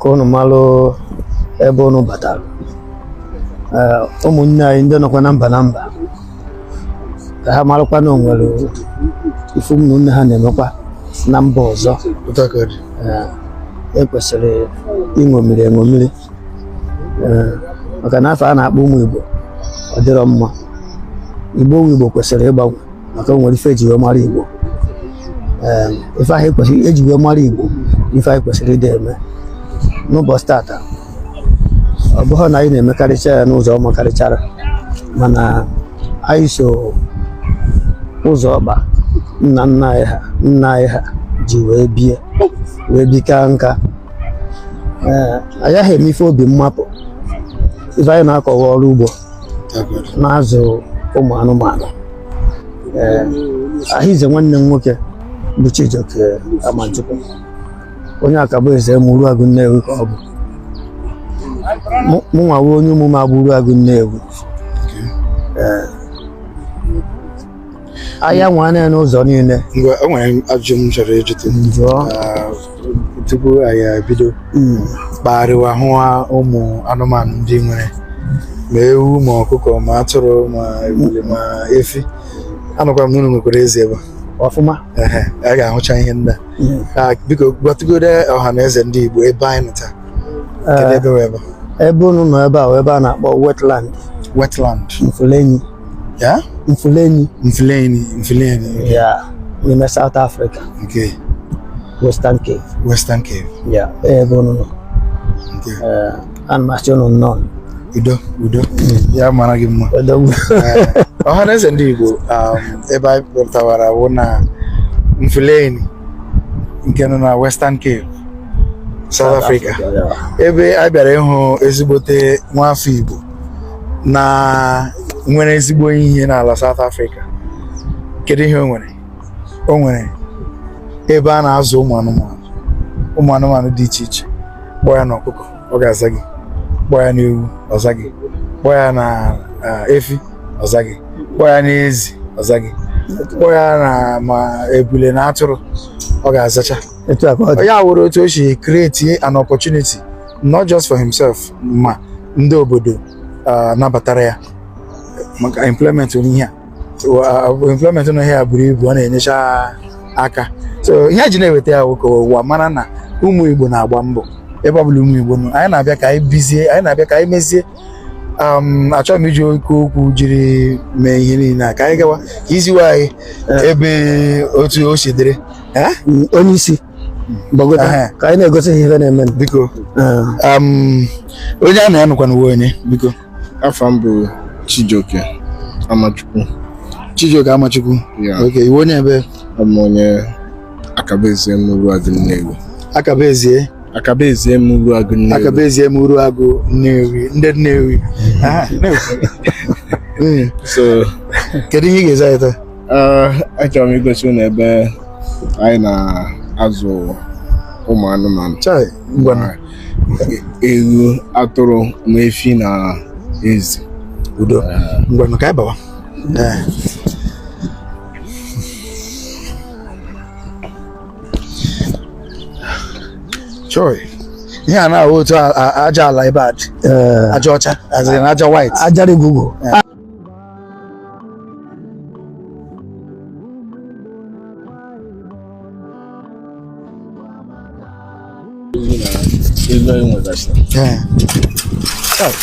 Ka unu malụ ebe unu batara. Ee, ụmụnne anyị ndị nọkwa na mba na mba ka ha marakwa na o nwere ife ụmụnne ha na-emekwa na mba ọzọ. Otu aka ọ dị. Ee, ekwesịrị iṅomiri eṅomiri. Ee, maka na afọ a na-akpọ ụmụ Igbo ọ dịrọ mma. Igbo wu Igbo kwesịrị ịgbanwe maka o nwere ife eji wee mara Igbo. Ee, ife ahụ ekwesịrị eji wee mara Igbo, ife anyị kwesịrị ịdị eme n'ụbọchị tata. Ọ bụghị na anyị na-emekarịcha ya n'ụzọ ọma karịchara, mana anyị so ụzọ ọkpa nna nna anyị ha nna anyị ha ji wee bie wee bikaa nka. Ee, anyị agaghị eme ife obi mmapụ. Ife anyị na-akọwa ọrụ ugbo Otu aka ọ dị. na-azụ ụmụ anụmanụ. Ee, Ahịze nwanne m nwoke bụ Chijioke Amachukwu, onye Akabụ Eze m Uruagụ Nnewi ka ọ bụ. Mụnwa wụ onye ụmụ m abụ Uruagụ Nnewi. Ee, ahịa nwanne n'ụzọ niile. Ngwa, o nwere ajụjụ m chọrọ ịjụtụ. Jụọ. Ah, tupu anyị ebido kpagharịwa hụwa ụmụ anụmanụ ndị nwere ma ewu ma ọkụkọ ma atụrụ ma ebule ma efi, anụkwa m na unu nwekwara ezi ebe a. Ọfụma. Ehe, a ga-ahụcha ihe ndị a. Ah, biko gwatụgodo ọha na eze ndị Igbo ebe anyị nọ taa. Kedu ebe wee ebe a? Ebe unu nọ ebe a wụ ebe a na-akpọ wetland. Wetland. Mfulenyi. Ya. Mfulenyi. Mfuleni, Mfuleni. Ya, n'ime South Africa. Nke Western Cape. Western Cape. Ya, ebe unu nọ. Nke Ee, ana m asị unu nnọọ. Udo, udo ya mara gị mma. Odogwu. Ọha na eze ndị Igbo, ebe anyị pụtawara wụ na Mfuleni nke nọ na Western Cape, South Africa, ebe a bịara ịhụ ezigbote nwafọ Igbo na nwere ezigbo ihe n'ala South Africa. Kedu ihe o nwere? O nwere ebe a na-azụ ụmụ anụmanụ, ụmụ anụmanụ dị iche iche. Kpọọ ya na ọkụkọ, ọ ga-aza gị. Kpọọ ya na ewu, ọza gị. Kpọọ ya na efi, ọza gị. Kpọọ ya na ezi, ọza gị. Kpọọ ya na ma ebule na atụrụ, ọ ga-azacha. Etu a ka ọ dị. Ya were otu o si create an opportunity not just for himself ma ndị obodo nabatara ya maka employment n'ihe a. Employment n'ihe a buru ibu, ọ na-enyecha aka. So ihe ji na-eweta ya ka ụwa mara na ụmụ Igbo na-agba mbọ ebe ọ bụla ụmụ Igbo nọ. Anyị na-abịa ka anyị bizie, anyị na-abịa ka anyị mezie. Achọghị m iji oke okwu jiri mee ihe niile a. Ka anyị gawa ka iziwe anyị ebe otu o si dịrị. Onye isi gbagota ka anyị na-egosi ihe na-eme. Biko, onye a na-anụkwa n'uwe onye, biko. Afa m bụ Chijioke Amachukwu. Chijioke Amachukwu. Okay, iwe onye ebe? Abụ m onye Akabezie m Uruagụ Nnewi. Akabezie. Akabezie m Uruagụ Nnewi. Akabezie m Uruagụ Nnewi, ndị Nnewi. So kedu ihe ị ga-eze anyị taa? Achọrọ m igosi unu ebe anyị na-azụ ụmụ anụmanụ. Chai, ngwanụ. Ewu, atụrụ, ma efi na ezi. Udo. Ngwanụ ka anyị bawa. Choi. Ihe a na-ahụ otu aja ala ebe a dị. Aja ọcha, aja white. Aja rigugo.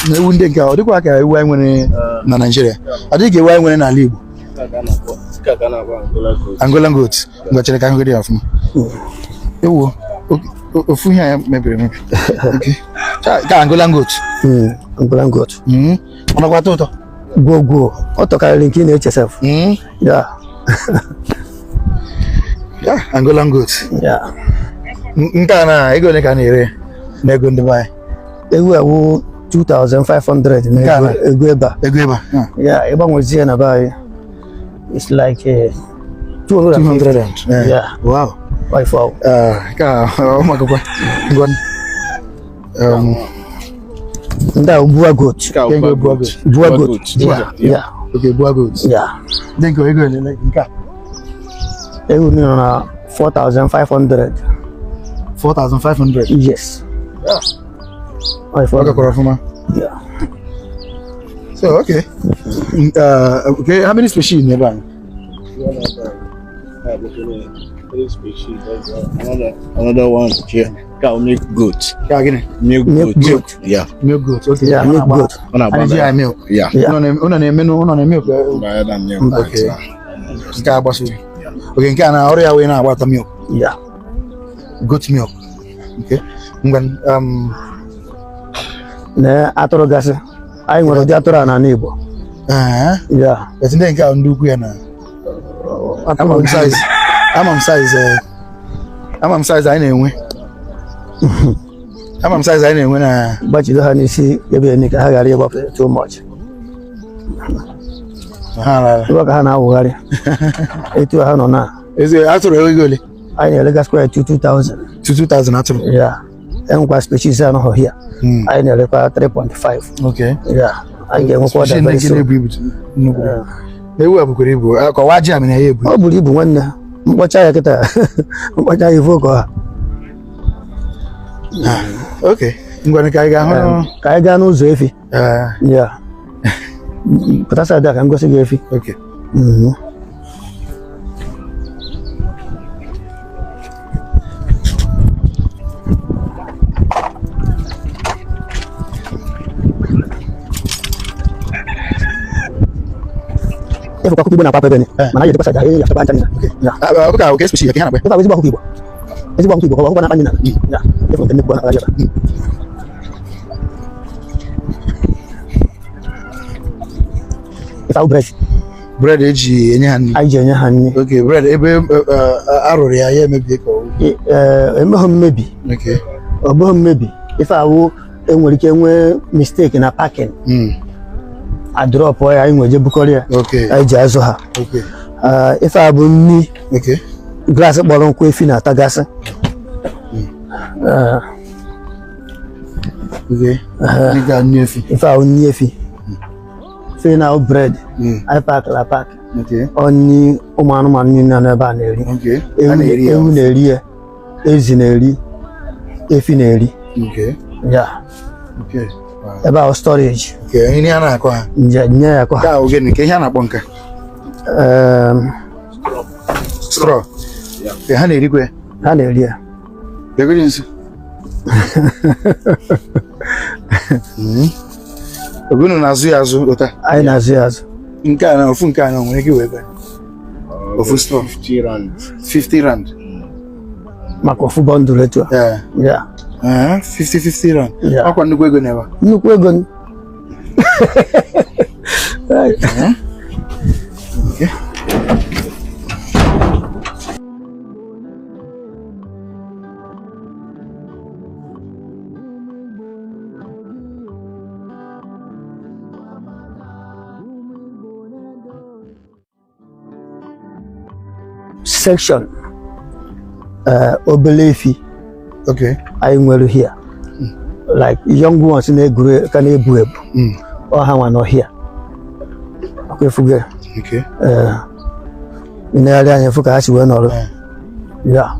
Na ewu ndị nke ọ dịkwa ka ewu anyị nwere na Naịjirịa, ọ dịghị ka ewu anyị nwere n'ala Igbo. Angolan goat. Ngwa chere ka ahụgide ya ọfụma. Ewu ofu ihe ya mebiri emebi. Ka Angolan goat. Angolan goat. Ọ nakwa atọ ụtọ. Gwuo gwuo, ọ tọkarịrị nke ị na-eche sef. Ya. Ya, Angolan goat. Ya. Nke a na ego ole ka a na-ere n'ego ndị be anyị? Ewu ewu 2500 na ego ebe a. Ego ebe a. Ya, ịgbanwezie na be anyị, it's like 250. Yeah. Wow. Wow. Ka ọ makakwa. Ngwa. Ndị a Boer goat. Boer goat. Yeah. Yeah. Okay, Boer goat. Yeah. Ndị nke ego ole nke a? Ewu nọ na 4500. 4500? Yes. Ọ ife Ọ gakwara ọfụma. Yeah. So, okay. Okay, how many species n'ebe a? Another one here. Cow milk goat. Ka gịnị? Milk Milk goat. goat. Yeah. Milk goat. Okay. Yeah, milk goat. Ọ na-agba A na-eji ya milk. Yeah. Yeah. Ụnọ na-eme ụnọ na milk. Buy that milk goat. Okay. Nke a gbasoro. Okay, nke a na ọrụ ya wee na-agbata milk. Yeah. Goat milk. Okay. Ngwa Na atụrụ gasị, anyị nwere ụdị atụrụ a n'ala Igbo. eh Yeah. but ndị nke a ndị ukwu ya na ama m size ama m size ama m size anyị na-enwe. Ama m size anyị na-enwe na Gbachido ha n'isi ebe eni ka ha ghara ịgbapụ too much. Ha alala. Ebe ka ha na-awụgharị etu ha nọ na Ezi atụrụ ego ole? Anyị na-eregasịkwa ya 2000. 2000 atụrụ. Yeah. Enwekwa species anọghị here. Anyị na-erekwa 3.5. Okay. Yeah. Anyị ga-enwekwa ọda Species very ndị soon. na-ebu ibu nnukwu. Ewu a bukwara ibu. Kọwaa ji amị na ya ebu. Ọ buru ibu nwanne, mkpọcha ya kịta, mkpọcha ya ifu ka ọha. Okay. Ngwanụ ka anyị ga-ahụ. Ka anyị gaa n'ụzọ efi. Eh, Yeah. Pụta side a ka m gosi gị efi. Okay. Efukwa akụkọ Igbo na-akpa ebe ni mana anyị ejekwa side ahụ ya achọkwa ncha niile. Yeah. Ah, ọkụkọ ahụ ka species ka ihe na-akpa. Ife a bụ ezigbo akụkọ Igbo. Ezigbo akụkọ Igbo, ọ bụ na-akpa nri n'ala. Yeah. Efu nke nnukwu na-akpa ebe a. Ife ahụ bread Bread eji enye ha nri. Anyị ji enye ha nri. Okay, bread ebe arụrụ ya ya emebie ka ọ. Ee, emeghị mmebi. Okay. Ọ bụghị mmebi. Ife ahụ enwere ike nwee mistake na packing. Adrọpụ ya, anyị nwere je bukọrọ ya. Okay. Anyị ji azụ ha. Okay. Ee, ife a bụ nri Okay. grass kpọrọ nkụ efi na-atagasị. Ee, Okay. Ndị ga nri efi. Ife ahụ nri efi. Ife na ahụ bread. Anyị pakịrị apak. Okay. Ọ nri ụmụ anụmanụ niile nọ n'ebe a na-eri. Okay. Ewu A na-eri ya. Ewu na-eri ya, ezi na-eri, efi na-eri. Okay. Ya. Okay. Wow. Ebe ahụ storage. Okay, ihe a na-akọ ha. Nje nye ya akọ Nke ha. a ogene ka ihe a na-akpọ nka. Straw. Okay, ha na-erikwa ya. Ha na-eri ya. Bịagodi nso. Oge unu na-azụ ya azụ ụta. Anyị na-azụ ya azụ. Nke a na ofu nke a na o nwere ike wee ebe. Ofu straw. 50 rand. 50 rand. Maka ofu bundle etu a. Yeah. Ya. 50 50 rand. Yeah. Ọkwa nnukwu ego n'ebe a. Nnukwu ego. Okay. Section obele efi. Okay. Anyị nwere here like young ones na-eguru ka na-ebu ebu. Ọ ha nwa nọ here. Ọkwa efuge. Okay. Nlegharị anya efu ka ha si wee nọrọ ya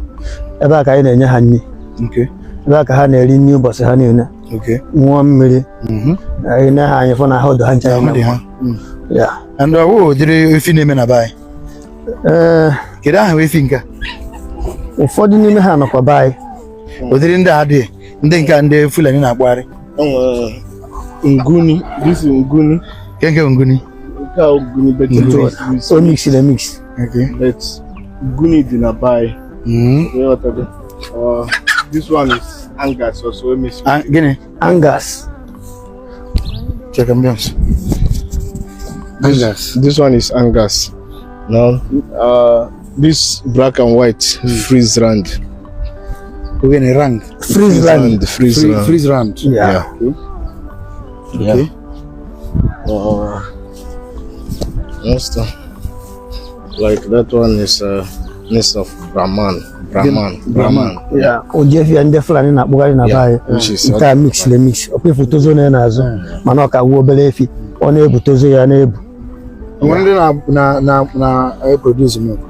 ebe a ka anyị na-enye ha nri. Okay. Ebe a ka ha na-eri nri ụbọchị ha niile. Okay. Ṅụọ mmiri. Anyị na ha anyị fụ na ahụ dị ha ncha. Ahụ dị ha. Ya. And ọ wụ ụdịrị efi na-eme na be anyị? Ee. Kedu aha efi nke a? Ụfọdụ n'ime ha nọkwa be anyị. Ụdịrị ndị a adịghị ndị nke a ndị Fulani na-akpagharị. Nguni. This is Nguni. Nke nke Nguni. Nke a Nguni, but Nguni. it's O mix na mix. Okay. But Nguni dị na be anyị. You know what I mean? This one is Angus also mix. Ah, gịnị? Angus. Check ambience. Angus. This one is Angus. Now, this black and white Friesland. Ogene rand. Friesland. Friesland. Friesland. Yeah. Yeah. Okay. Next, like that one is nest of Brahman. Brahman. Brahman. Yeah. Ụdị efi ya ndị Fulani na-akpụgharị na be Yeah, anyị. which is Nke a mix le mix. Ọkwa efu tozo na ya n'azụ mana ọ ka wuo obere efi. Ọ na-ebu tozo ya na-ebu. Nwere ndị na na na na produce milk.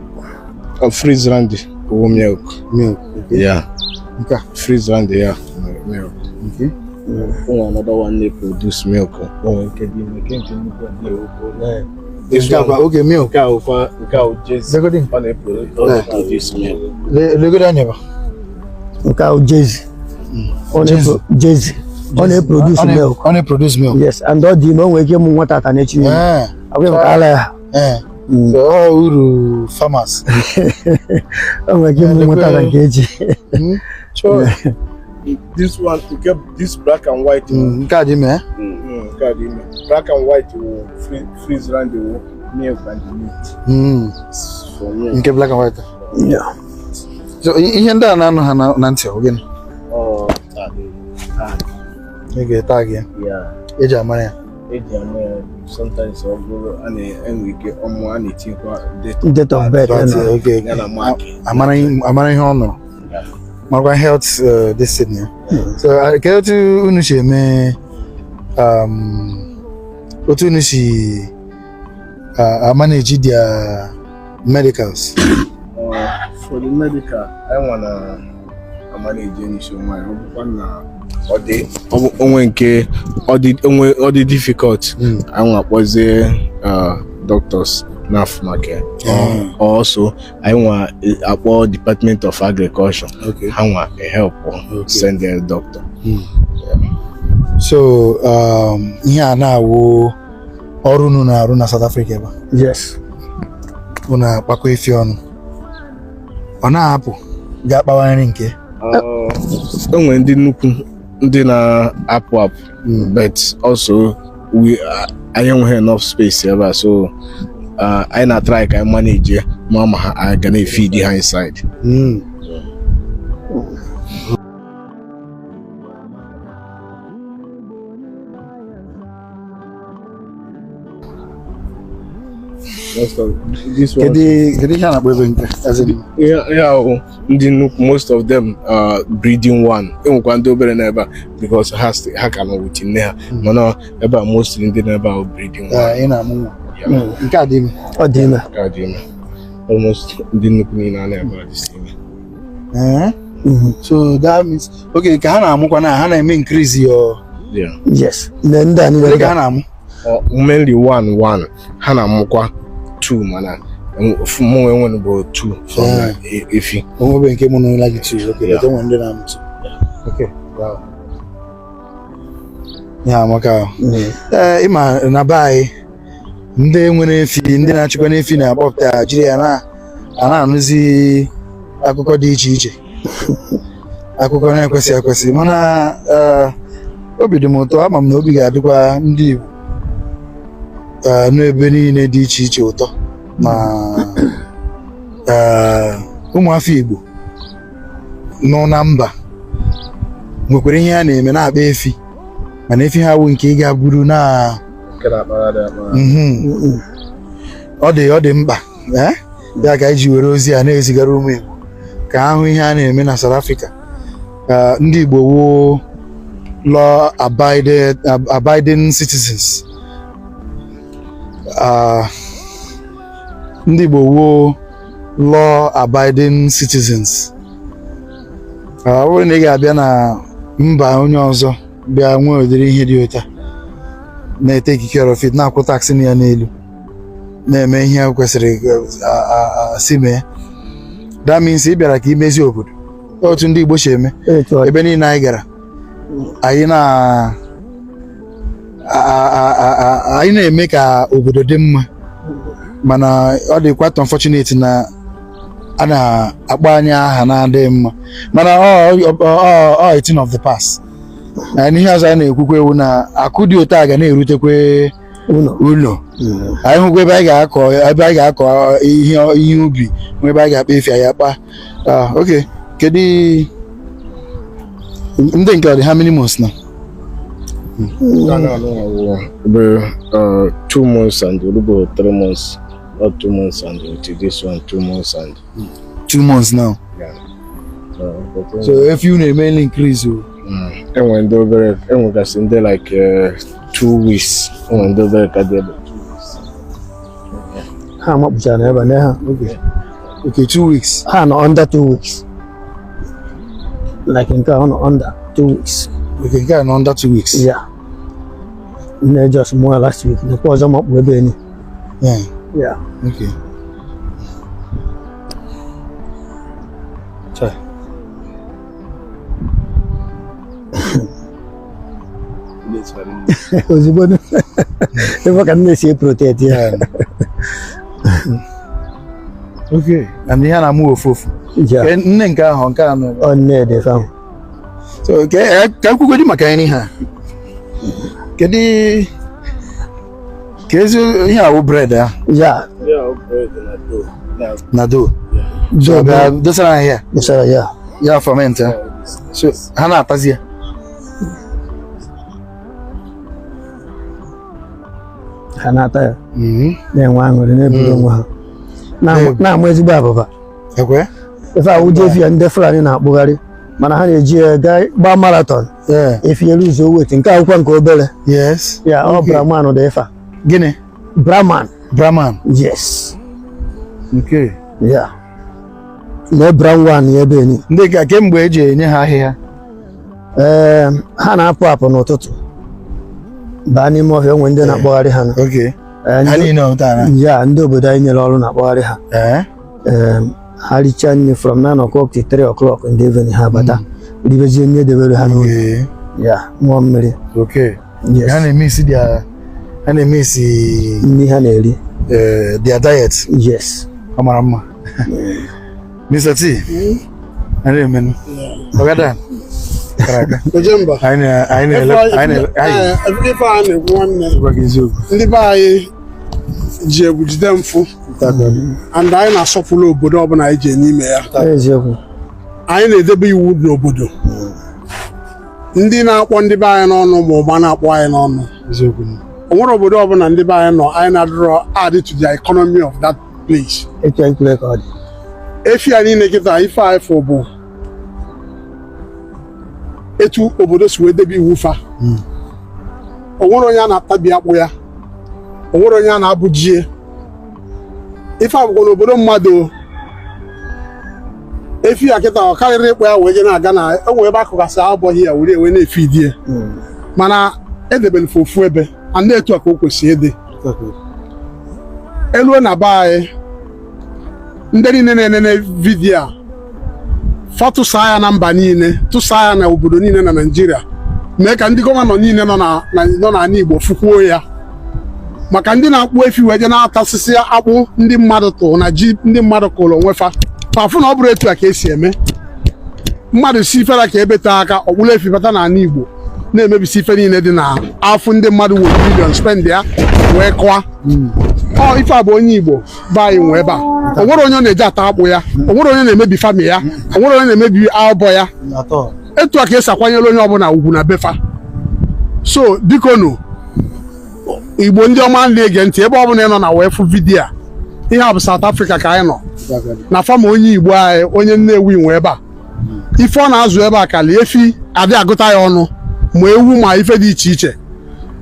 Friesland wụ milk. Milk. Okay. Yeah. Nke a. Friesland, yeah. Milk. Okay. O nwere another one na-produce milk. O nwere nke dị ime, nke nnukwu a na-ewekwa. This Nke a one, kwa oge milk. nke a wụkwa, nke a wụ Jersey. Legodi. Ọ na-produce milk. Legodi anya ba. Nke ahụ Jersey. Ọ na-epro- Jersey. Ọ na-eproduce milk. Ọ na-eproduce milk. Yes, and ọ dị ime, o nwere ike ịmụ nwa tata n'echi niile. Ọ maka ala ya. So ọ uru farmers. O nwere ike ịmụ nwa tata nke echi. Sure. This one, nke this black and white. Nke a dị ime, eh? Nke a dị ime. Black and white wụ freeze round the milk and the meat. For milk. Nke black and white. Yeah. So ihe ndị a na-anụ ha na ntị ọ gịnị? Ọ tag. Tag. Ị ga-etag ya. Yeah. Eji amara ya. Eji ama ya, sometimes ọ bụrụ a na-enwe ike ọmụ a na-etinyekwa date. Date of birth. But, Ya na. okay. Ya na mark. Amara ihe ọ nụrụ. Yeah. Marakwa health this thing ya. So kedu otu unu si eme otu unu si manage their medicals? For the medical, anyị nwa na amanage n'isi onwe anyị. Ọ bụkwa na ọ dị ọ bụ onwe nke ọ dị onwe ọ dị difficult, anyị nwa akpọzie doctors n'afọ maka ya. Also anyị nwa akpọ Department of Agriculture. Ha nwa help send their doctor. So ihe a na-awụ ọrụ unu na-arụ na South Africa ebe a? Yes. Unu akpakọ efi ọnụ, ọ na-apụ gaa kpawa nri nke O nwere ndị nnukwu ndị na-apụ apụ, but also we anyị enweghị enough space ebe a, so anyị na-try ka anyị manage ma ha anyị ga na-efeed ha inside. Most of this one. Kedu ihe a na-akpọ ebe nke as in, Yeah, oh, ndị nnukwu, most of them are breeding one. Enwekwa ndị obere n'ebe a because ha ka nọ with nne ha, mana ebe a mostly ndị n'ebe a breeding one. Ị na-amụ nwa. Yeah. Nke a dị ime. Ọ dị ime. Ka dị ime. Almost ndị nnukwu niile a na-ebe a dị ime. Eh? So that means, okay, ka ha na-amụkwa na ha na-eme increase your Yeah. Yes. Na ndị a niile Ole ka ha na-amụ? Mainly one one. Ha na-amụkwa two, mana mụ enwere bụ two from na efi. Onwebe nke mụ na gị two. Okay. Yeah. But enwere ndị na-amụ two. Okay, wow, ya amaka. Ee, ịma na be anyị, ndị nwere efi, ndị na-achịkwa n'efi na-akpọpụta jiri ya na a na-anụzi akụkọ dị iche iche, akụkọ na-ekwesị ekwesị, mana obi dị m ụtọ. Ama m na obi ga-adịkwa ndị Igbo n'ebe niile dị iche iche ụtọ ma ụmụafọ Igbo nọ na mba nwekwara ihe a na-eme na-akpa efi, mana efi ha wụ nke ị ga-buru na Nke na-akpagharị akpagharị. Ọ dị mkpa, eh? Ya ka anyị ji were ozi a na-ezigara ụmụ Igbo ka ha hụ ihe a na-eme na South Africa, ka ndị Igbo wuo law abiding citizens. Ah, ndị Igbo wuo law abiding citizens. Ah, ọ bụrụ na ị ga-abịa na mba onye ọzọ bịa nwee ụdịrị ihe dị ụta, na-etake care of it, na-akwụ tax na ya n'elu, na-eme ihe kwesịrị si mee, that means ị bịara ka imezi obodo otu ndị Igbo si eme. Etu ọ dị. Ebe niile anyị gara, anyị na anyị na-eme ka obodo dị mma, mana ọ dị quite unfortunate na a na-akpọ anyị aha na-adịghị mma, mana ọ a thing of the past. Na ihe ọzọ anyị na-ekwukwa ewu na akụ dị otu a ga na-erutekwe ụlọ. Ụlọ anyị hụkwa ebe anyị ga-akọ, ebe anyị ga-akọ ihe ubi, nwe ebe anyị ga-akpa efi, anyị akpa. Ah, okay, kedu ndị nke ọ dị, how many months now? Bụ 2 months and bụ 3 months or 2 months and with this one 2 months and 2 months now. Yeah. But, So if you na-eme increase o. Enwere ndị obere, enwegasị ndị like 2 weeks, enwere ndị obere ka dị ebe 2 weeks. Ha makpuchara ebe na ha. Okay, 2 weeks. Ha nọ under 2 weeks, like nke a ọ nọ under 2 weeks. Okay, nke a nọ under 2 weeks. Ya, nne just mụọ last week, nekwa ọzọ makpu ebe enyi. Ya. Okay. Chai. Ozugbo ebe ka m na-esi protect ya. Okay. And ihe a na-amụ ofu ofu. Ya. Ke nne nke ahụ, nke anọ? Ọ nne dị fam. So ka ekwugodi maka nri ha. Kedu ka ezi ihe awụ bread ahụ? Ya. Na dough. So bịa dosara ha ya. Dosara ya. Ya ferment ya. So ha na-atazi ya. Ha na-ata ya. Na-enwe aṅụrị, na-eburu onwe ha. Na-amụ ezigbo abụba. Ekwe? Ife awụ ji efi ya ndị Fulani na-akpụgharị, mana ha na-eji ya gaa gbaa marathon. Efi elu ụzọ wet nke akwụkwọ nke obere. Ya ọ. Brahman dị ife a. Gịnị? Brahman. Brahman. Yes. Okay. Ya. Lee brown one ya ebe ni. Ndị ka kemgbe eji enye ha ahịhịa? Ee, ha na-apụ apụ n'ụtụtụ baa n'ime ọhịa, onwe ndị na-akpọgharị ha. Ee, Ha niile ọ taa na? Ya, ndị obodo anyị nyere ọrụ na-akpọgharị ha. Ee, ha richaa nri from 9 o'clock to 3 o'clock in the evening, ha bata ribezie nri edebere ha n'ụlọ. Ya, ṅụọ mmiri. Yes. Ha na-eme isi their ha na-eme isi nri ha na-eri. Their diet. Yes. Ọ mara mma. Mr. T, anyị na-emenụ. Ọgada. Kara aka. Ojemba. Anyị na-ele anyị na anyị Ife a na-ekwu, nwanne, gwa gị eziokwu. ndị be anyị ji egwu jide mfụ, and anyị na-asọpụrụ obodo ọbụla anyị ji n'ime ya. Eziokwu. Anyị na-edebe iwu n'obodo. Ndị na-akpọ ndị be anyị n'ọnụ ma ụma na-akpọ anyị n'ọnụ. Eziokwu. O nwere obodo ọbụla ndị be anyị nọ, anyị na-adịrọ add to the economy of that place. Etu anyị kwuru ka ọ dị. Efi a niile kịta, ife anyị fụ bụ etu obodo si wee debe iwu fa. O nwere onye a na-atabi akpụ ya, o nwere onye a na-abụ jie. Ife a bụkwa n'obodo mmadụ o. Efi a kịta, ọ karịrị ịkpụ ya wee je na-aga na enwe ebe akụgasị abụghị ya were ewe na-efi die, mana edebere fe ofu ebe a na-etu a ka o kwesịrị ịdị. Eluo na be anyị, ndị niile na-enene video a, fa tụsaa ya na mba niile, tụsaa ya na obodo niile na Naịjirịa, mee ka ndị governor niile nọ n'ala Igbo fụkwuo ya, maka ndị na-akpụ efi wee je na-atasịsị akpụ ndị mmadụ tụrụ na ji ndị mmadụ kụrụ onwe fa, fa na ọ bụrụ etu a ka esi eme. Mmadụ si ifere ka ebete aka ọkpụrụ efi bata n'ala Igbo na-emebisi ife niile dị na afụ ndị mmadụ were million spend ya wee kụa. Ọ ife a bụ onye Igbo be anyị nwe ebe a. O nwere onye ọ na-eji ata akpụ ya, o nwere onye na-emebi farm ya, o nwere onye na-emebi albọ ya. Atọ. Etu a ka esi akwanyere onye ọbụla ugwu na befa. So biko nụ, Igbo ndị ọma na-ege ntị, ebe ọbụla ị nọ na wee fụ video a, ihe a bụ South Africa ka anyị nọ na farm onye Igbo anyị, onye Nnewi nwe ebe a. Ife ọ na-azụ ebe a kali efi adị agụta ya ọnụ, ma ewu ma ife dị iche iche.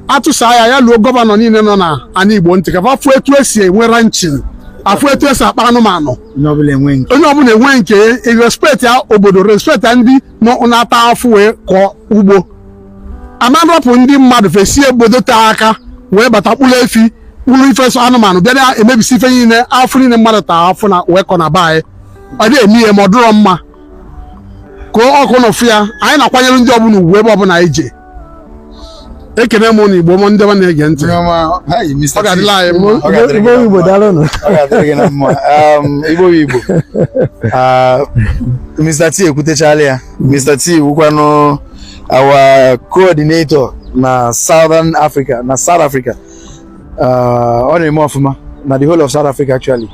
Atụsaa ya, ya luo governor niile nọ na ana Igbo ntị, ka fa fụ etu esi enwe ranching, afụ etu esi akpa anụmanụ. Onye ọbụla enwe nke. Onye ọbụla enwe nke ya, respect ya obodo, respect ya ndị nọ na-ata afụ wee kọọ ugbo. Amarọpụ ndị mmadụ fesie obodo taa aka wee bata kpụrụ efi, kpụrụ ife so anụmanụ bịa na-emebisi ife niile, afụ niile mmadụ taa afụ na wee kọ na be anyị. Ọ dị eme ihe ma ọ dịrọ mma ka ọkụ nọfụ ya. Anyị na-akwanyere ndị ọbụla ugwu ebe ọbụla anyị je. Ekene m na Igbo m ndị ọma na-ege ntị. Onye ọma, hi, Mr. Ọ ga-adịla anyị mma. Ọ ga-adịrị gị Igbo na Igbo mma. daalụnụ. Ọ ga-adịrị gị na mma. Igbo bụ Igbo. Ah, Mr. T ekwutechala ya. Mr. T wụkwanụ our coordinator na Southern Africa, na South Africa. Ah, ọ na-eme ọfụma na the whole of South Africa actually.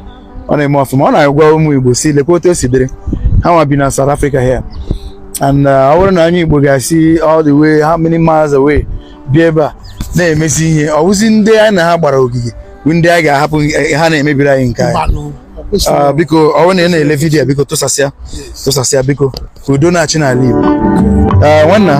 Ọ na-eme ọfụma. Ọ na-agwa ụmụ Igbo si lekwa otu o si dịrị. Ha nwa bi na South Africa here. And ọ bụrụ na onye Igbo ga-asi all the way how many miles away bịa ebe a na-emezi ihe, ọ bụzi ndị anyị na ha gbara ogige bụ ndị anyị ga-ahapụ ha na-emebiri anyị nke anyị? Mbanụ, ọ kwesịrị. Ah, biko, ọ bụrụ na ị na-ele video, biko tụsasịa, tụsasịa, biko, ka udo na-achị n'ala Igbo. Ah, nwanna.